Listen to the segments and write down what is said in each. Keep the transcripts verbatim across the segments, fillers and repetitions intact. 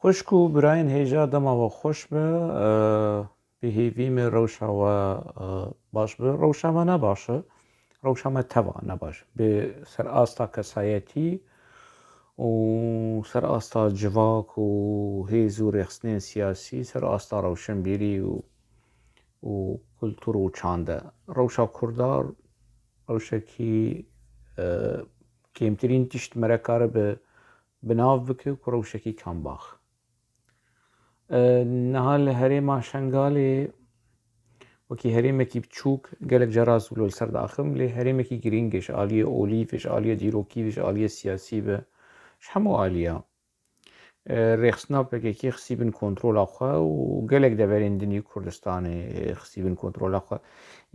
Xwişk û birayên hêja, dema we xweş be. Bi hêvî me rewşa we baş be. Rewşa me ne baş e. Rewşa me teva ne baş. Bi ser asta kesayetî û ser asta civak û hêz û rêxistinên siyasî, ser asta rewşenbîrî û, û kultur û çand e. Rewşa Kurda rewşekî, e, kêmtirîn tişt mere kare bi, bi nav bike ku rewşekî kambax. E, niha li herêma Şengalê wekî herêmekî biçûk gelek cara ez wilo li ser diaxivim, lê herêmekî girîng e ji aliyê olî ve, ji aliyê dîrokî ve, ji aliyê siyasî ve, ji hemû aliya. E, rêxistina P K K xistî bin kontrola xwe û gelek deverên din yê Kurdistanê, e, xistî bin kontrola xwe.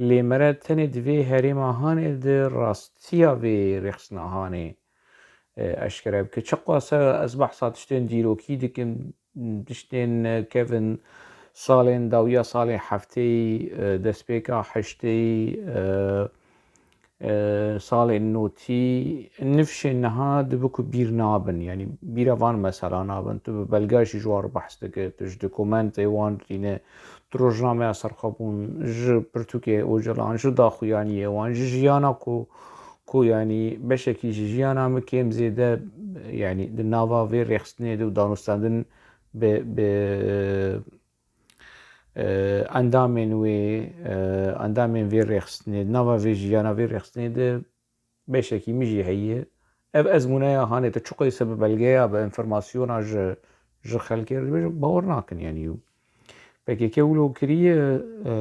Lê mere tenê di vê herêma Hanê de rastiya vê rêxistina Hanê, e, eşkere bike. Çiqas ez behsa tiştên dîrokî dikim, tiştên, e, kevin salên dawiya, salên hefteyî, e, destpêka heşteyî, e, e, salên notî, nifşên niha dibe ku bîr nabin, yanî bîra van mesela nabin. Tu bi belga jî ji wan re behs dike, tu ji dokumentê wan tîne, tu rojnameya serxwebûn, ji pirtûkê Ocalan, ji daxuyaniyê wan, ji jiyana ku, ku yanî beşekî ji jiyana min kêm zêde, yanî di nava vê rêxistinê de û danûstandin bi, bi, e, endamên wê, e, endamên vê rêxistinê, di nava vê jiyana vê rêxistinê de beşekî min jî heye. Ev ezmûneya Hanê te çiqas bi belgeya, bi enformasyona ji, ji xelkê re dibêje, bawer nakin, yanî. P K K wilo kiriye, e,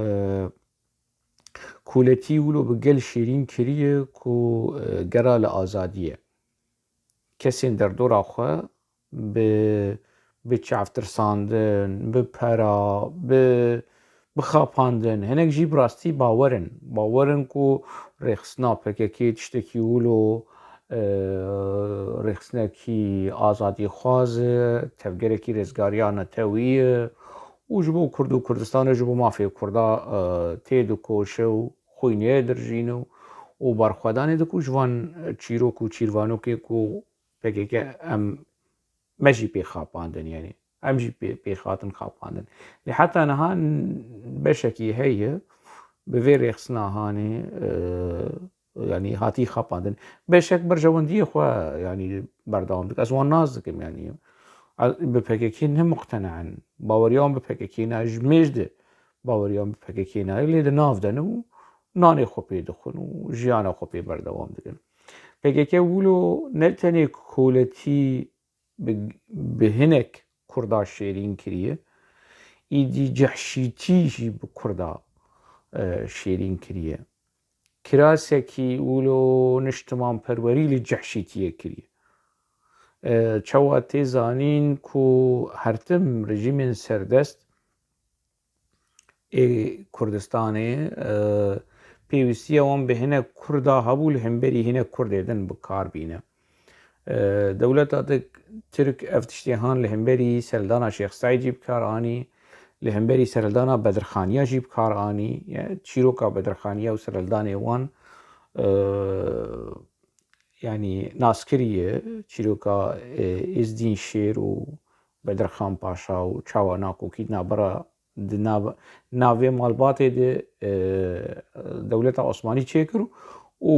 koletî wilo bi gel şêrîn kiriye ku, e, gera li azadî ye. Kesên derdora xwe bi, bi çavtirsandin, bi pera, bi, bi xapandin, hinek jî bi rastî bawer in. Bawer in ku rêxistina P K K tiştekî wilo, e, rêxistinekî azadîxwaz e, tevgerekî rêzgariya netewî ye û ji bo Kurd û Kurdistanê, ji bo mafê Kurda, e, têdikoşe û xwînê dirjîne û, û berxwedanê dike û ji van çîrok û çîrvanokê ku P K K em me jî pê xapandin, yanî em jî pê, pê hatin xapandin. Lê heta niha n-, beşekî heye bi vê rêxistina Hanê, e, yanî hatî xapandin. Beşek berjewendiyê xwe, yanî, berdewam dike. Ez wan nas dikim, yanî. A-, bi P K K ne muqtena in. Baweriya wan bi P K K nayê, ji mêj de baweriya wan bi P K K nayê, lê di nav de ne û nanê xwe pê dixwin û jiyana xwe pê berdewam dikin. P K K wilo ne tenê koletî bi, bi hinek Kurda şêrîn kiriye, îdî cehşîtî jî bi Kurda, e, şêrîn kiriye. Kirasekî wilo niştimanperwerî li cehşîtiyê kiriye. E, çawa tê zanîn ku her tim rejîmên serdest ê Kurdistanê, e, pêwîstiya wan bi hinek Kurda hebû, li hemberî hinek Kurdê din bi kar bîne. E, dewleta Tirk, Tirk ev tiştê han li hemberî serhildana Şêx Seîd jî bi kar anî, li hemberî serhildana Bedirxaniya jî bi kar anî. Yani çîroka Bedirxaniya û serhildanê wan, e, yani nas kiriye, çîroka, e, Êzdîn Şêr û Bedirxan Paşa û çawa nakokî nabera di nav-, navê malbatê de, e, dewleta Osmanî çêkir û,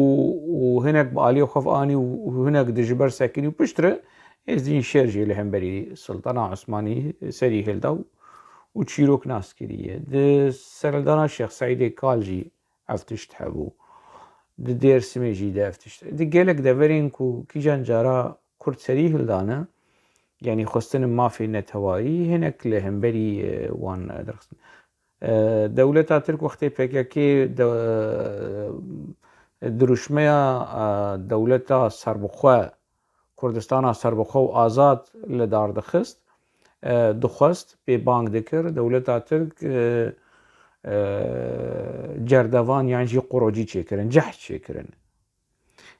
û hinek bi aliyê xwe ve anî û hinek di ji ber sekinî û piştre Êzdîn Şêr jî li hemberî Sultana Osmanî serî hilda û, û çîrok nas kiriye. Di serhildana Şêx Seîdê Kal jî ev tişt hebû. Di Dêrsimê jî de ev tişt. Di gelek deverên ku kîjan cara Kurd serî hildane, yanî xwestin mafê netewayî, hinek li hemberî, e, wan, e, derxistin. E, dewleta Tirk wextê P K K de, e, dirûşmeya, e, dewleta serbixwe, Kurdistana serbixwe û azad li dar dixist, e, dixwest, pê bang dikir, dewleta Tirk, e, e, cerdevan yan jî qurocî çêkirin, cehd çêkirin.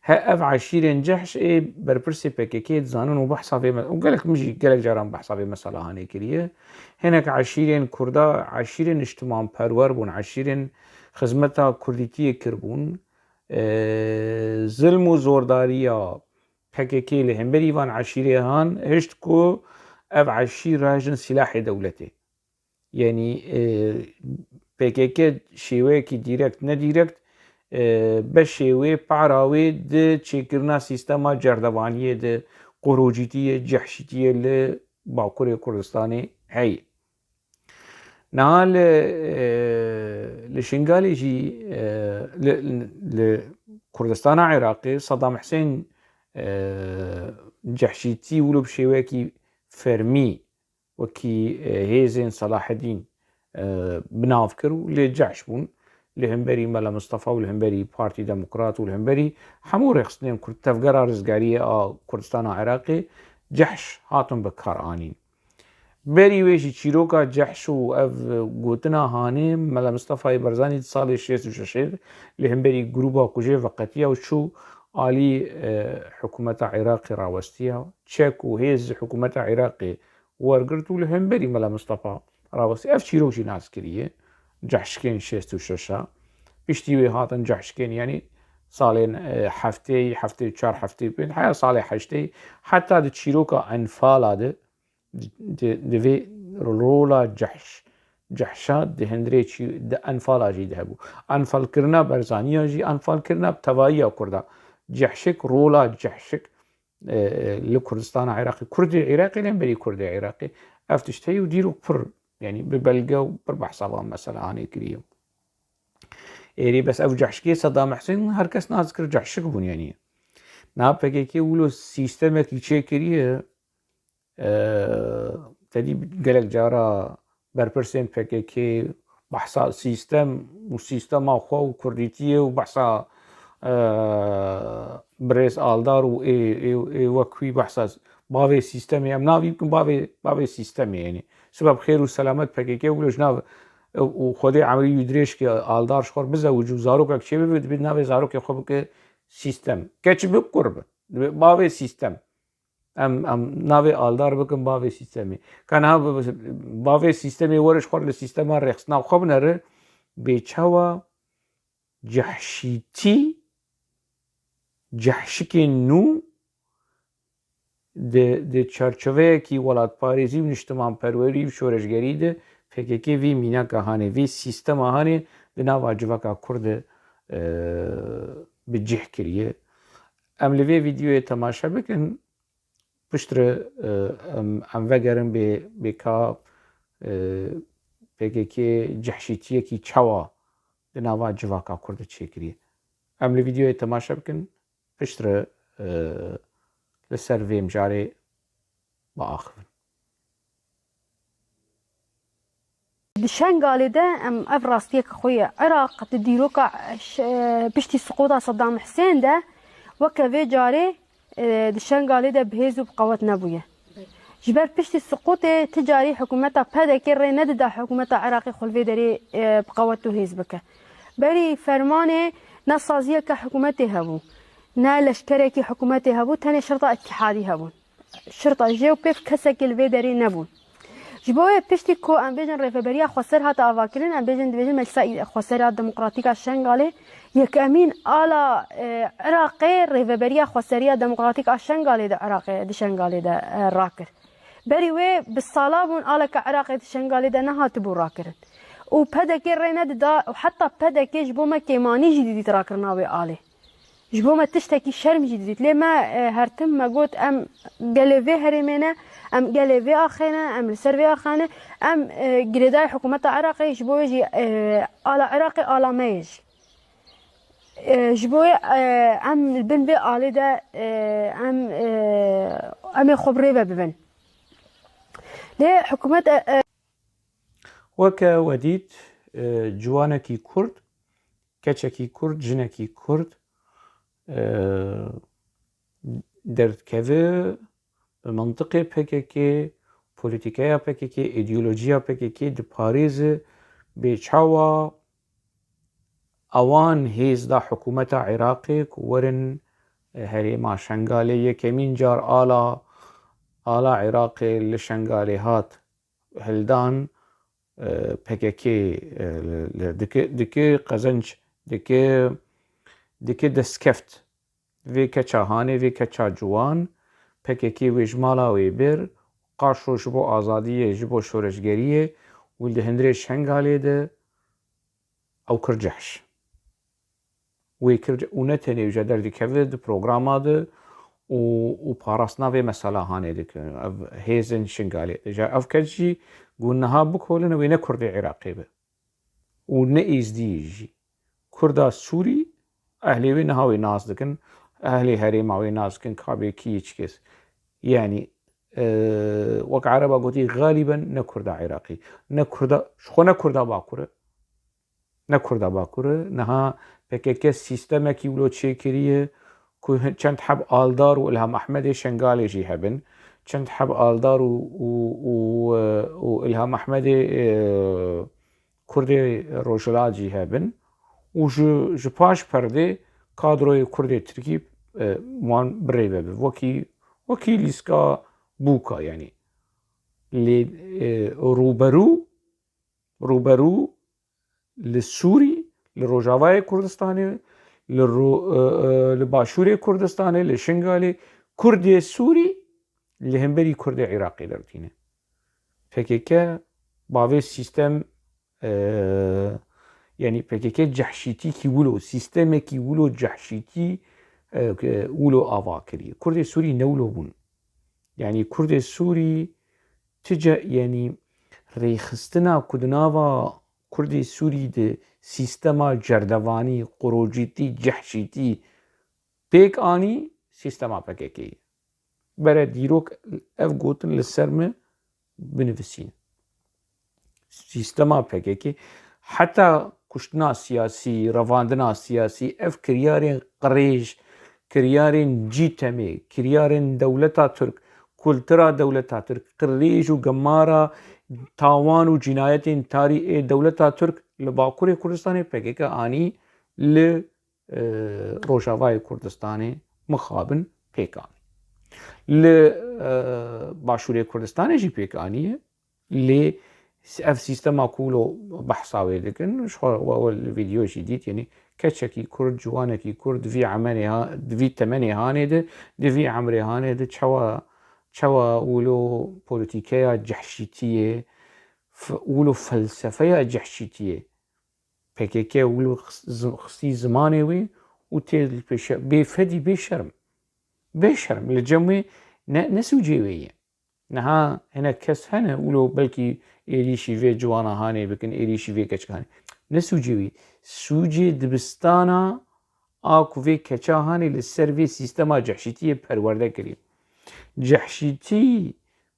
He ev eşîrên Cehş ê berpirsê P K K dizanin û behsa vê me-, û gelek min jî gelek caran behsa vê mesela hanê kiriye. Hinek eşîrên Kurda, eşîrên niştimanperwer bûn, eşîrên xizmeta Kurdîtiyê kiribûn. E, zilm û zordariya P K K li hemberî van eşîrê han hişt ku ev eşî rajin silahê dewletê. Yanî, e, P K K şêweyekî direkt, nedirekt, e, beşê wê, para wê di çêkirina sîstema cerdevaniyê, di qorocîtiyê, cehşîtiyê li Bakurê Kurdistanê heye. Niha li, e, li Şingalê jî, e, li, li Kurdistana Iraqê Saddam Husên, e, cehşîtî wilo bi şêweyekî fermî wekî, e, hêzên Selahedîn, e, bi nav kir û lê cehş bûn. Li hemberî Mela Mistefa û li hemberî Partî Demokrat û li hemberî hemû rêxistinên Kurd, tevgera rizgariyê a Kurdistana Iraqê cehş hatin bi kar anîn. Berî wê jî çîroka cehş û ev gotina hanê Mela Mistefayê Barzanî di salê şêst û şeşê li hemberî grûba kujê veqetiya û çû alî, e, hikûmeta Iraqê rawestiya. Çek û hêz hikûmeta Iraqê wergirt û li hemberî Mela Mistefa rawestî. Ev çîrok jî nas kiriye. Cehşikên şêst û şeş a. Piştî wê hatin cehşikên, yanî salên, e, heftê, heftê û çar, heftê û pênc, heya salê heştê, heta di çîroka Enfala de, di, di, di vê rola cehş, cehşa di hundirê çî, di Enfala jî de hebû. Enfalkirina Barzaniya jî, enfalkirina bi tevahiya Kurda. Cehşik, rola cehşik, e, li Kurdistana Iraqê, Kurdê Iraqê, li hemberî Kurdê Iraqê, ev tişt heye û dîrok pir, yanî bi belge û pir behsa van mesela hanê kiriye. Êrî bes ev cehşikê Sedam Husên her kes nas dikir, cehşik bûn yanî. Niha P K K wilo sîstemekî çêkiriye, e, te dî gelek cara berpirsên P K K behsa sîstem û sîstema xwe û kurdîtiyê û behsa, e, birêz Aldar û ê, ê, ê wek wî behsa bavê sîstemê, em navî bikin bavê, bavê sîstemê, yanî sibe bi xêr û selamet P K K wilo ji nav û Xwedê emrî wî dirêj ke Aldar ji xwe re bizewic û zarokek çêbibe, dibê navê zarokê xwe bike sîstem. Keç bi kur bi. Dibê bavê sîstem. Em, em navê Aldar bikin bavê sîstemê. Ka niha bi, bi, bavê sîstemê were ji xwe re li sîstema rêxistina xwe binere, bê çawa cehşîtî, cehşikên nû di, di çarçoveyekî welatparêzî û niştimanperwerî û şoreşgerî de P K K vî mînaka hanê, vî sîstema hanê di nava civaka Kurd de, e, bi cih kiriye. Em li vê vîdeoyê temaşe bikin. Piştre, e, em, em vegerin bê, bê ka, e, P K K cehşîtiyekî çawa di nava civaka Kurd de çêkiriye. Em li vîdeoyê temaşe bikin, piştre, e, li ser vê mijarê biaxivin. Di Şengalê de em ev rastiyeke xwe ye. Iraq di dîroka ş-, piştî siqota Sedam Husên de weke vê carê, e, di Şengalê de bi hêz û bi qewet nebûye. Ji ber piştî siqotê ti carî hikûmeta P D K rê nedida hikûmeta Iraqê xwe li vê derê, e, bi qewet û hêz bike. Berî fermanê ne saziyeke hikûmetê hebû, ne leşkerekî hikûmetê hebû, tenê şerta îtîhadî hebûn. Şirta jê û pêv kesekê li vê derê nebûn. Ji bo wê piştî ku em bêjin Rêveberiya Xweser hate avakirin, em bêjin dibêjin Meclisa Xweser ya Demokratîk a Şengalê, yekemîn ala, e, Iraqê Rêveberiya Xweser ya Demokratîk a Şengalê di Iraqê, di Şengalê de, e, rakir. Berî wê bi sala bûn aleke Iraqê di Şengalê de nehatibû rakirin. Û P D K rê nedida û heta P D K ji bo me kêmanî jî didît rakirina wê alê. Ji bo me tiştekî şerm jî didît. Lê me, e, her tim me got, em gelê vê herêmê ne, em gelê vê axê ne, em li ser vê axa ne, em, e, girêdayê hikûmeta Iraqê, ji bo wê jî, e, ala Iraqê ala me ye jî. E, ji bo wê, e, em li bin vê alê de, e, em, e, em ê xwe bi rê ve bibin. Lê hikûmet, e, e, Weke we dît, e, ciwanekî Kurd, keçekî Kurd, jinekî Kurd, e, derdikeve bi mentiqê P K K, polîtîkeya P K K, îdeolojiya P K K diparêze bê çawa ewan hêz da hikûmeta Iraqê ku werin, e, herêma Şengalê. Yekemîn car ala, ala Iraqê li Şengalê hat hildan, e, P K K, e, li, li dike, dike qezenc, dike, dike destkeft. Vê keça hanê, vê keça ciwan, P K K wê ji mala wê bir, qaşo ji bo azadiyê, ji bo şoreşgeriyê û di hundirê Şengalê de ew kir cehş. Wê kir ce-, û ne tenê wî, derdikeve di programa de û, û parastina vê mesela hanê dike. Ev hêzên Şingalê. Ji ev kes jî ku niha bikolin, wê ne Kurdê Iraqê be. Û ne Êzdî jî. Kurda Sûrî, ehlê wê niha wê nas dikin, ehlê herêma wê nas dikin, ka bê kî çi kes. Yanî, e, wek Ereba gotî, xalîben ne Kurda Iraqî. Ne Kurda, ji xwe ne Kurda Bakur e. Ne Kurda Bakur e. Niha P K K sîstemekî wilo çêkiriye ku hin-, çend heb Aldar û Ilham Ehmedê Şengalê jî hebin. Çend heb Aldar û, û, û, e, û Ilham Ehmedê, e, Kurdê Rojhilat jî hebin. Û ji, ji paş perdê kadroyê Kurdê Tirkî, e, wan birêve bi. Wekî, wekî lîska bûka yanî. Lê, e, rûberû, rûberû li Sûrî, li Rojavayê Kurdistanê, li ro-, e, e, li Başûrê Kurdistanê, li Şingalê, Kurdê Sûrî li hemberî Kurdê Iraqê dertîne. P K K bavê sîstem, e, yanî P K K cehşîtîkî wilo, sîstemekî wilo cehşîtî, e, ke wilo ava kiriye. Kurdê Sûrî ne wilo bûn. Yanî Kurdê Sûrî ti ce-, yanî rêxistina ku di nava Kurdê Sûrî de sîstema cerdevanî, qurocîtî, cehşîtî pêk anî, sîstema P K K ye. Bere dîrok ev gotin li ser min binivisînin. Sîstema P K K heta kuştina siyasî, revandina siyasî, ev kiryarên qirêj, kiryarên cîtemê, kiryarên dewleta Tirk, kultura dewleta Tirk, qirêj û gemara tawan û cînayetên tarî ê dewleta Tirk li Bakurê Kurdistanê P K K anî li, e, Rojavayê Kurdistanê mixabin pêk anî. Li, e, Başûrê Kurdistanê jî pêk aniye. Lê s-, ev sîstema ku lo behsa wê dikin, ji xwe we, we li vîdeo jî dît, yanî keçekî Kurd, ciwanekî Kurd di vî emenê ha-, di vî temenê hanê de, di vî emrê hanê de çawa, çawa wilo polîtîkeya cehşîtiyê, f-, wilo felsefeya cehşîtiyê P K K wilo xis-, xistî zimanê wê û tê li pêşe bê fedî, bê şerm. Bê şerm. Li cem wê ne, ne sûcê wê ye. Niha hinek kes hene, wilo belkî êrîşî vê ciwana hanê bikin, êrîşî vê keçika hanê. Ne sûcê wî. Sûcê dibistana a ku vê keça hanê li ser vê sîstema cehşîtiyê perwerde kiriye. Cehşîtî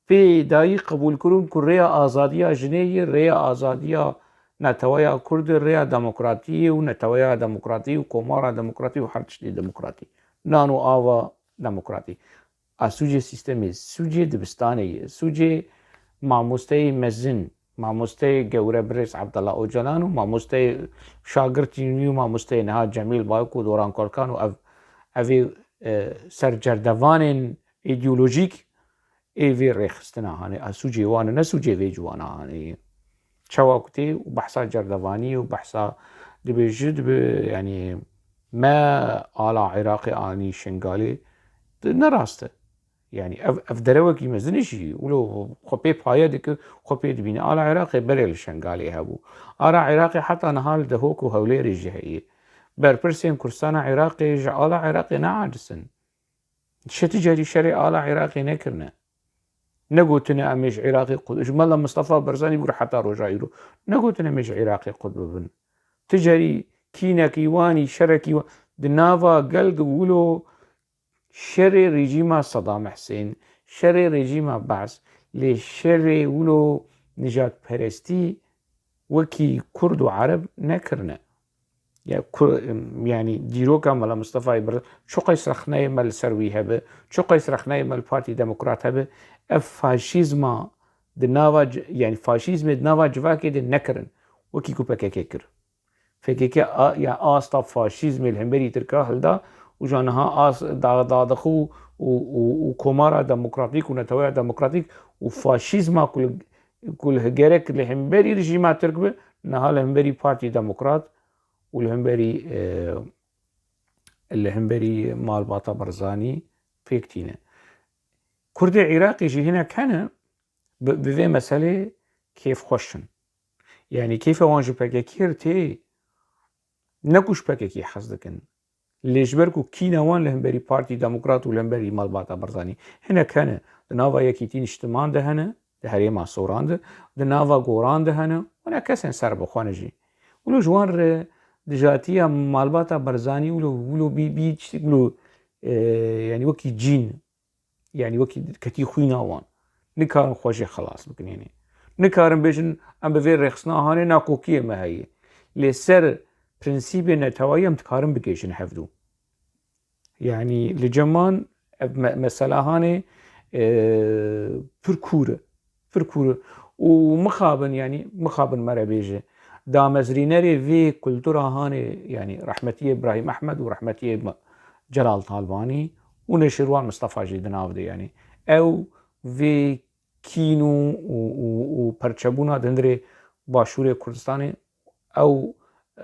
pê dayî qebûlkirin ku rêya azadiya jinê ye, rêya azadiya neteweya Kurd e, rêya demokratiyê û neteweya demokratî û komara demokratî û her tiştê demokratî. Nan û ava demokratî. A sûcê sîstemê, sûcê dibistanê ye, sûcê mamosteyê mezin, mamosteyê gewre birêz Abdullah Ocalan û mamosteyê şagirtî nû, mamosteyê niha Cemîl Bayik û Doran Kolkan û ev, evê, e, sercerdevanên îdeolojîk ê vê rêxistina hanê. A sûcê wan e, ne sûcê vê ciwana hanê ye. Çawa ku tê û behsa cerdevanî û behsa dibêji, dibe, yanî me ala Iraqê anî Şengalê, di-, ne rast e. Yanî ev, ev derewekî mezin e jî, wilo xwe pê paye dike, xwe pê dibîne. Ala Iraqê berê li Şengalê hebû. Ala Iraqê heta niha li Dehok û Hewlêrê jî heye. Berpirsên Kurdistana Iraqê ji ala Iraqê neaciz in. Şe ti carî şerê ala Iraqê nekirine. Negotine em ê ji Iraqê qut, ji Mela Mistefa Barzanî bigire heta roja îro. Negotine em ê ji Iraqê qut bibin. Ti carî kînekî wanî, şerekî wa-, di nava gel de wilo şerê rejîma Sedam Husên, şerê rejîma Baas, lê şerê wilo nijadperestî wekî Kurd û Ereb nekirine. Ya Kur-, yanî dîroka Mela Mistefayê Bir-, çiqas rexneyê me li ser wî hebe, çiqas rexneyê me li Partî Demokrat hebe, ev faşîzma di nava c-, yanî faşîzmê di nava civakê de nekirin, wekî ku P K K kir. P K K a-, ya asta faşîzmê li hemberî Tirka hilda û ja niha as da-, dadixû û, û, û komara demokratîk û neteweya demokratîk û faşîzma ku li, ku li gerek li hemberî rejîma Tirk bi, niha li hemberî Partî Demokrat û li hemberî, e, li hemberî malbata Barzanî pêk tîne. Kurdê Iraqê jî hinek hene, Bi, bi vê meselê kêfxweş in. Yanî kêfa wan ji P K K re tê, ne ku ji P K K hez dikin. Lê ji ber ku kîna wan li hemberî Partî Demokrat û li hemberî Malbata Barzanî hinek hene, di nava Yekîtî Niştiman de hene, di herêma Soran de, di nava Goran de hene, hinek kesên serbixwe ne jî. Wilo ji wan re dijatiya Malbata Barzanî wilo, wilo bî, bî tiştek wilo, e, yanî wekî cîn, yanî wekî ketî xwîna wan. Nikarin xwe jê xelas bikin, yanî. Nikarin bêjin, em bi vê rêxistina hanê nakokiyê me heye. Lê ser prensîbê netewayî em dikarin bigihîjin hevdû. Yanî li cem wan ev me-, mesela hanê, e, pir kûr e. Pir kûr e. Û mixabin, yanî mixabin me re bêje. Damezrînerê vê kultura hanê, yanî rehmetiyê Îbrahîm Ehmed û rehmetiyê Me-, Celal Talbanî û Neşîrwan Mistefa jî di nav de, yanî. Ew vê kîn û, û, û, û perçebûna di hundirê Başûrê Kurdistanê ew,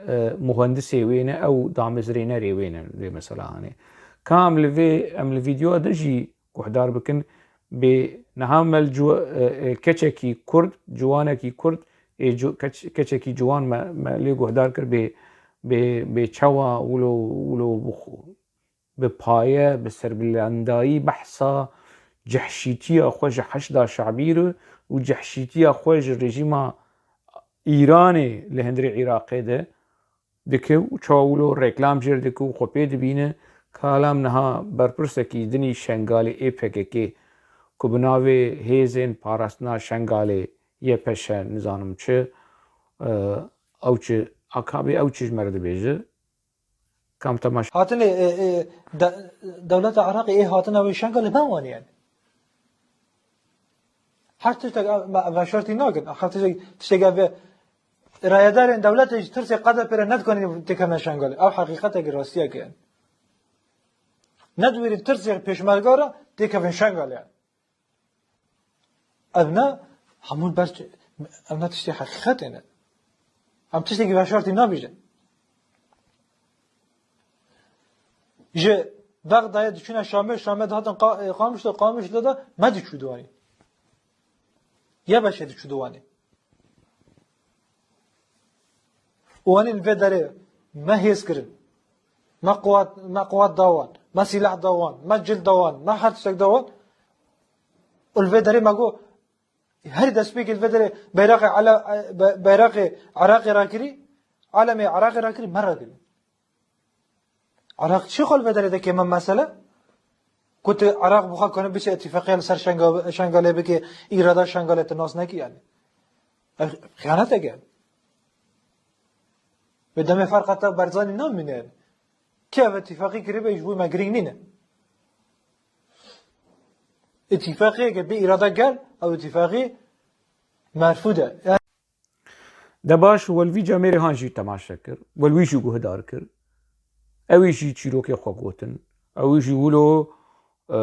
e, muhendisê wê ne, ew damezrênerê wê ne, vê mesela hanê. Ka em li vê, em li vîdeoya din jî guhdar bikin, bê niha me li ciwa-, e, e, keçekî Kurd, ciwanekî Kurd, ê ci-, keç-, keçekî ciwan me, me lê guhdar kir, bê, bê, bê çawa wilo, wilo bixwe. Bi paye, bi serbilandayî behsa cehşîtiya xwe ji Heşda Şabî re û cehşîtiya xwe ji rejîma Îranê li hundirê Iraqê de dike û çawa wilo reklam jê re dike û xwe pê dibîne, ka lam niha berpirsekî dinî Şengalê ê P K K ku bi navê Hêzên Parastina Şengalê, Y P Ş, nizanim çi, e, ew çi, akabê ew çi ji me re dibêje. Kam temaşe. Hatinê, e, e, de-, dewleta Iraqê ê hatina wê Şengalê ben wanî yani. Her tiştek, e, me, veşartî nakin. Her tiştek, tiştek ev, e, rayedarên dewletê ji tirsê qede pêre nedikanin têkevne Şengalê. Ew heqîqetekî rastiyek e yani. Nedwêrin tirsê pêşmerga re têkevin Şengalê yani. Ev ne hemû ber, ev ne tiştê heqîqetê ne. Em tiştekî veşartî nabêjin. Ji Bexdayê diçûne Şamê, Şamê dihatin Qa-, e, Qamişlo, Qamişlo de me diçû diwanî. Y P Ş diçû diwanî. Û anî li vê derê me hêz kirin. Me quwat, me quwat da wan. Me sîlah da wan. Me cil da wan. Me her tiştek da wan. Û li vê derê me got, herî destpêkê li vê derê beyraqê Ele-, be-, beyraqê Iraqê rakirî, alemê Iraqê rakirî, me rakirî. Iraq çi xwe li vê derê dike me mesele? Ku tu Iraq bi xwe kone biçe îtîfaqiya li ser Şenga-, Şengalê bike, îrada Şengalê tu nas nekî yani. Ev xiyanetek e. Bi demê ferqa te Barzanî namîne yani. Kê ev îtîfaqî kiribê ji bo me girîng nîne. Îtîfaqiyeke bê îrada gel, ew îtîfaqî merfûd e. De baş, we li vî camêrê han jî temaşe kir, we li wî jî guhdar kir. Ew ê jî çîrokê xwe gotin. Ew ê jî wilo, e,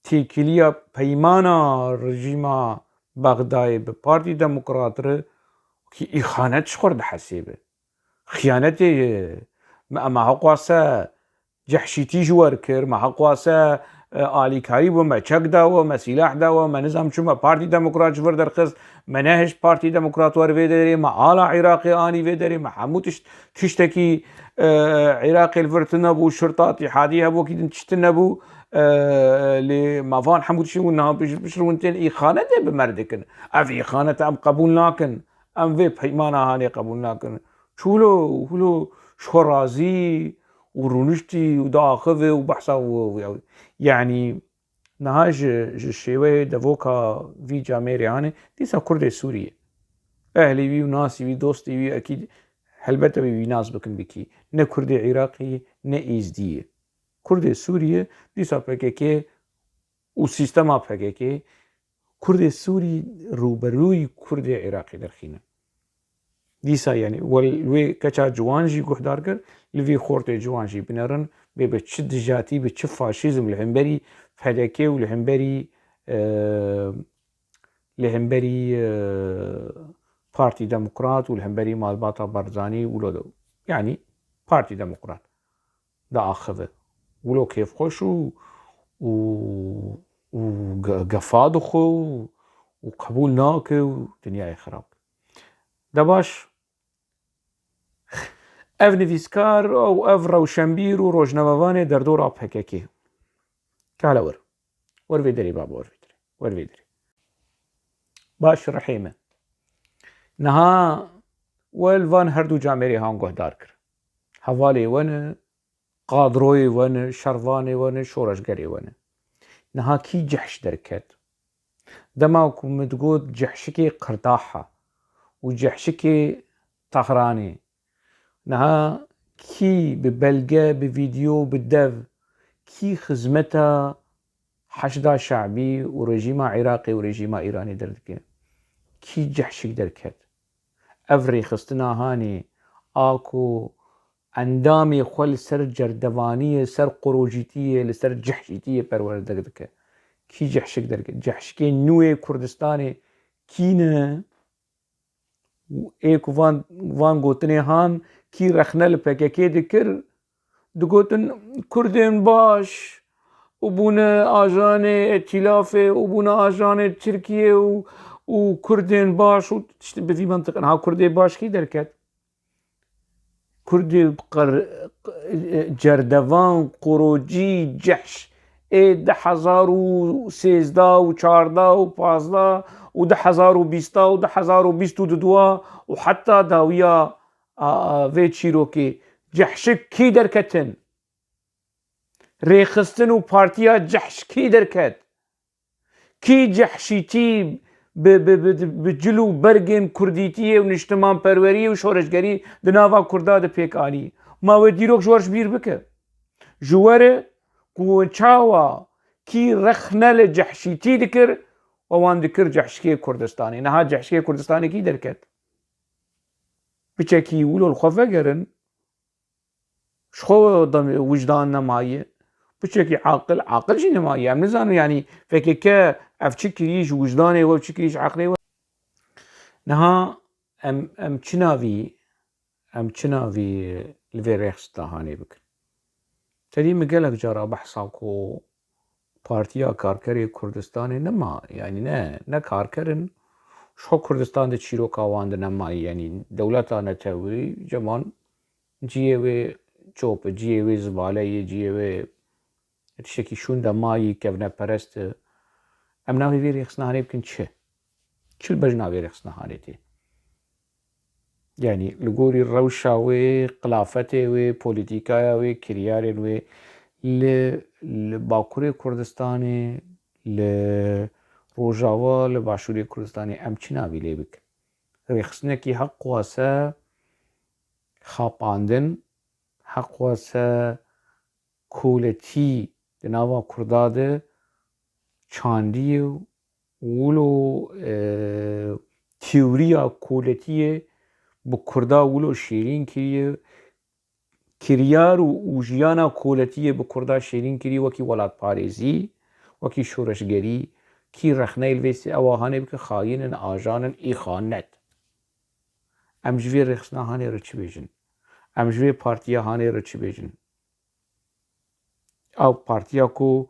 têkiliya peymana rejîma Bexdayê bi Partî Demokrat re kî îxanet ji xwe re dihesêbe. Xiyanetê ye. Me, me heqwase cehşîtî ji wer kir, me heqwase, e, alîkarî bû, me çek da we, me sîlah da we, me nizam çû, me Partî Demokrat ji vir derxist, me nehişt Partî Demokrat wer vê derê, me ala Iraqê anî vê derê, me hemû tişt, tiştekî, e, Iraqê li vir tune bû, şirta, tîhadî hebû, kî din tişt tune bû, e, lê me van hemû tişt hûn niha pişt, pişt hûn tên îxanetê bi me re dikin. Ev îxanete em qebûl nakin. Em vê peymana hanê qebûl nakin. Çûlo, wilo ji xwe razî û rûniştî û diaxive û behsa û, û, yanî niha ji, ji şêweyê devoka vî camêrê hanê, dîsa Kurdê Sûriyê. Ehlê wî û nasî wî, dostê wî, ekîd, helbet ew ê wî nas bikin bikî. Ne Kurdê Iraqî, ne Êzdî ye. Kurdê Sûriyê, dîsa P K K û sîstema P K K Kurdê Sûrî rûberûyî Kurdê Iraqî derxîne. Dîsa, yanî, we li wê keça ciwan jî guhdar kir, li vî xortê ciwan jî binerin, bê bi çi dijatî, bi çi faşîzm li hemberî P D K û li hemberî, e, li hemberî, e, Partî Demokrat û li hemberî malbata Barzanî û lo de, yanî Partî Demokrat diaxive. Wilo kêfxweş û, û, û ge-, gefa dixwe û, û qebûl nake û dinyayê xirab. De baş, ev nivîskar û ev rewşenbîr û rojnamevanê derdora P K K. Kale wir. Wer vê derê baba, wer vê derê. Wer vê derê. Baş rihê me. Niha wel van her du camêrê han guhdar kir. Hevalê we ne, qadroyê we ne, şervanê we ne, şoreşgerê we ne. Niha kî cehş derket? Dema ku min digot cehşikê Qirdaha û cehşikê Tehranê, niha kî bi belge, bi vîdeo, bi dev, kî xizmeta Heşda Şe'bî û rejîma Iraqê û rejîma Îranê derdike? Kî cehşik derket? Ev rêxistina hanê a ku endamê xwe li ser cerdevaniyê, ser qurocîtiyê, li ser cehşîtiyê perwerde dike. Kî cehşik derket? Cehşikê nû yê Kurdistanê kî ne? Û ê ku van, van gotinê han kî rexne li P K K dikir, digotin Kurdên baş û bûne ajanê îtîlafê û bûne ajanê Tirkiyê û, û Kurdên baş û tişt bi vî mentiq. Niha Kurdê baş kî derket? Kurdê qer-, cerdevan, qurocî, cehş ê du hezar û sêzdeh û çardeh û pazdeh û du hezar û bîst û du hezar û bîst û du û heta dawiya, a, a, vê çîrokê cehşik kî derketin? Rêxistin û partiya cehş kî derket? Kî cehşîtî bi, bi, bi, bi cil û bergên kurdîtiyê û niştimanperweriyê û şoreşgerî di nava Kurda de pêk anî? Ma wê dîrok ji we re ji bîr bike. Ji we re ku çawa kî rexne li cehşîtî dikir, we wan dikir cehşikê Kurdistanê. Niha cehşikê Kurdistanê kî derket? Piçekî wilo li xwe vegerin. Ji xwe de wijdan nemaye. Piçekî aqil, aqil jî nemaye. Em nizanin, yanî P K K ev çi kirî ji wijdanê we, çi kirî ji aqilê we. Niha em, em çi navî, em çi navî li vê rêxistina hanê bikin? Tedî min gelek cara behsa ku Partiya Karkerê Kurdistanê nema, yanî ne, ne karker in, ji xwe Kurdistan de çîroka wan de nemayî, yanî dewleta neteweyî ceman cihê wê çop e, cihê wê zibale ye, cihê wê tiştekî şûnde mayî, kevneperest e. Em navê vê rêxistina hanê bikin çi? Çi li bejna vê rêxistina hanê tê? Yanî li gorî rewşa wê, qilafetê wê, polîtîkaya wê, kiryarên wê li, li Bakurê Kurdistanê, li Rojava, li Başûrê Kurdistanê em çi navî lê bikin? Rêxistinekî heq wase xapandin, heq wase koletî di nava Kurda de çandiye û wilo, e, teoriya koletiyê bi Kurda wilo şêrîn kiriye, kiryar û, û jiyana koletiyê bi Kurda şêrîn kiriye wekî welatparêzî, wekî şoreşgerî, kî rexneyê li vê sê ewa hanê bike xayîn in, ajan in, îxanet. Em ji vê rêxistina hanê re çi bêjin? Em ji vê partiya hanê re çi bêjin? Ew partiya ku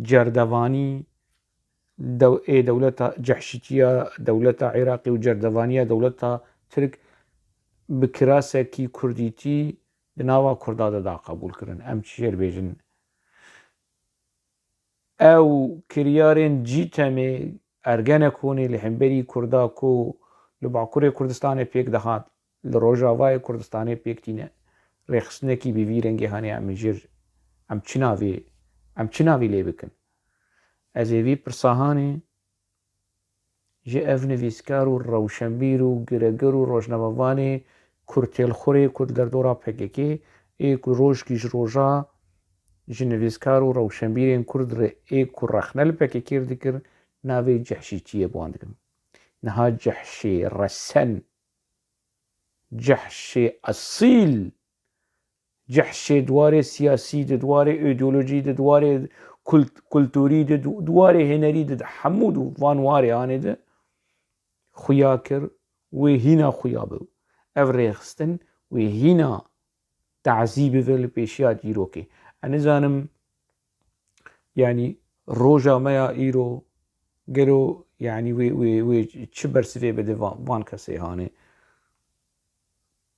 cerdevanî dew-, ê dewleta cehşîtiya dewleta Iraqê û cerdevaniya dewleta Tirk bi kirasekî kurdîtî di nava Kurda de da qebûl kirin. Em çi jê re bêjin? Ew kiryarên cîtemê Ergenekonê li hemberî Kurda ku li Bakurê Kurdistanê pêk dihat, li Rojavayê Kurdistanê pêk tîne, rêxistinekî bi vî rengê hanê em jê, em çi navê, em çi navî lê bikin? Ez ê vî pirsa hanê ji ev nivîskar û rewşenbîr û gireger û rojnamevanê kurtêlxurê ku di derdora P K K ê ku rojkî ji roja ji nivîskar û rewşenbîrên kurd re ê ku rexne li P K K re dikir, navê cehşîtiyê bi wan dikim. Niha cehşê resen, cehşê esîl, cehşê di warê siyasî de, di warê îdeolojî de, di warê kult-, kulturî de, di, di warê hênerî de, di hemû di van warê hanê de xuya kir, wê hîna xuya bi. Ev rêxistin wê hîna tazî bibe li pêşiya dîrokê. Ez nizanim, yanî Roja me ya îro gelo, yanî wê, wê, wê çi bersivê bide van, van kesê hanê?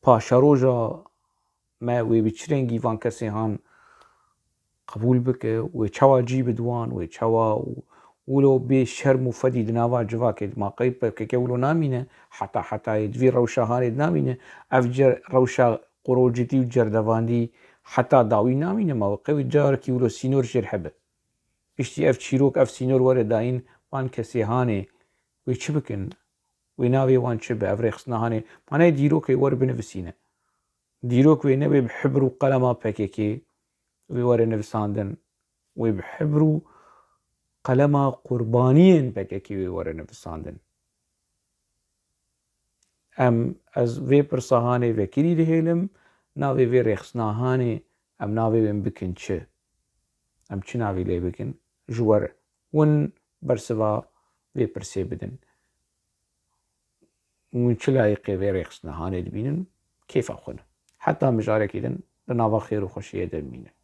Paşeroja me wê bi çi rengî van kesê han qebûl bike, wê çawa cî bidwan, wê çawa wilo bê şerm û fedî di nava civakê de ma qey P K K wilo namîne, heta hetayê di vî rewşa hanê de namîne, ev ce-, rewşa qurocitî û cerdevandî heta dawî namîne, ma wê qey wê carekî wilo sînor jêr hebe. Piştî ev çîrok, ev sînor were dayîn, van kesê hanê wê çi bikin? Wê navê wan çi be? Ev rêxistina hanê, manayê dîrokê wer binivisîne. Dîrok wê ne wê bi hibr û qelema P K K wê were nivisandin. Wê bi hibr û qelema qurbaniyên P K K wê were nivisandin. Em, ez vê pirsa hanê vekirî dihêlim, navê vê rêxistina hanê em navê wê bikin çi? Em çi navê lê bikin? Ji we re. Hûn bersiva vê pirsê bidin. Hûn çi layîqê vê rêxistina hanê dibînin? Kêfa xwe ne. Heta mijarekî din di nava xêr û xweşiyê de bimînin.